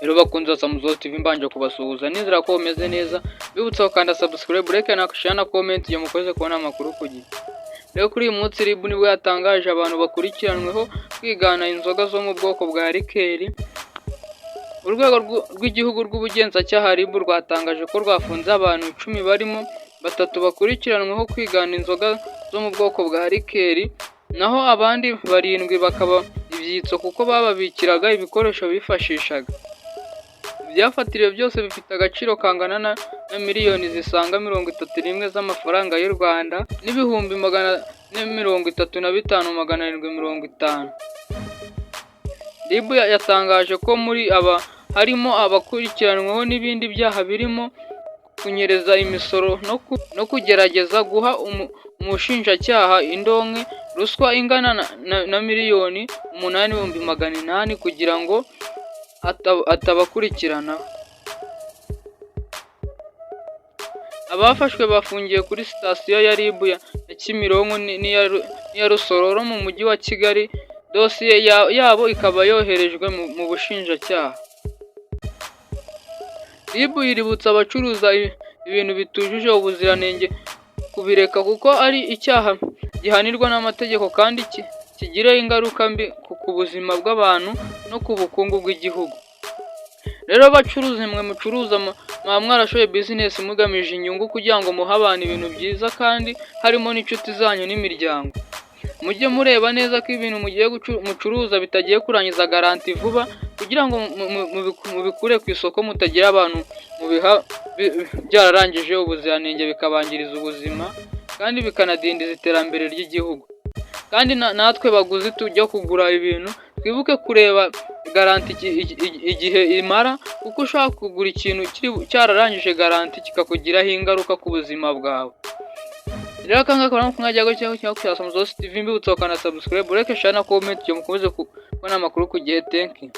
Rero bakunzi ba Samuzozi TV, mbanje kubasuhuza, nizera ko bumeze neza. Bibutsa gukanda subscribe, like na share na comment iyo mukoze kubona amakuru ku gihe. Rero kuri uyu munsi RIB nibwo yatangaje abantu bakurikiranweho kwigana inzoga zo mu bwoko bwa liqueur. Urwego rw'Igihugu rw'Ubugenzacyaha RIB rwatangaje ko rwafunze abantu 10, barimo batatu bakurikiranweho kwigana inzoga zo mu bwoko bwa liqueur, naho abandi barindwi bakaba ibyitso kuko bababikiraga ibikoresho bifashishaga. Ibyafatiriwe byose bifite agaciro kangana na miliyoni zisaga 31 z'amafaranga y'u Rwanda n'ibihumbi 435,750. RIB yatangaje ko muri aba harimo abakurikiranweho n'ibindi byaha birimo kunyereza imisoro no kugerageza guha umushinjacyaha indonke, ruswa ingana na 8,800,000 kugira ngo atabakurikiranaho. Abafashwe bafungiye kuri sitasiyo ya RIB ya Kimironko n'iya Rusororo mu Mujyi wa Kigali, dosiye yabo ikaba yoherejwe mu bushinjacyaha. RIB iributsa abacuruza ibintu bitujuje ubuziranenge kubireka kuko ari icyaha gihanirwa n'amategeko kandi kigira ingaruka mbi ku buzima bw'abantu no ku bukungu bw'igihugu. Rero bacuruzi mwe mucuruza, mwaba mwarashoye business mugamije inyungu kugira ngo muhe abantu ibintu byiza kandi harimo n'inshuti zanyu n'imiryango. Mujye mureba neza ko ibintu mugiye mucuruza bitagiye kurangiza garantie vuba kugira ngo mubikure ku isoko, mutagira abantu mubiha byararangije ubuziranenge bikabangiriza ubuzima kandi bikanadindiza iterambere ry'igihugu. Kandi natwe baguzi tujya kugura ibintu, twibuke kureba garantie igihe imara, kuko ushobora kugura ikintu cyararangije garantie kikakugiraho ingaruka ku buzima bwawe. Rero aka ngaka urabona ko mwajya cyangwa kuri Samuzosi TV, mbibutsa gukanda subscribe, like, share na comment kugira ngo mukomeze kubona amakuru ku gihe. Thank you.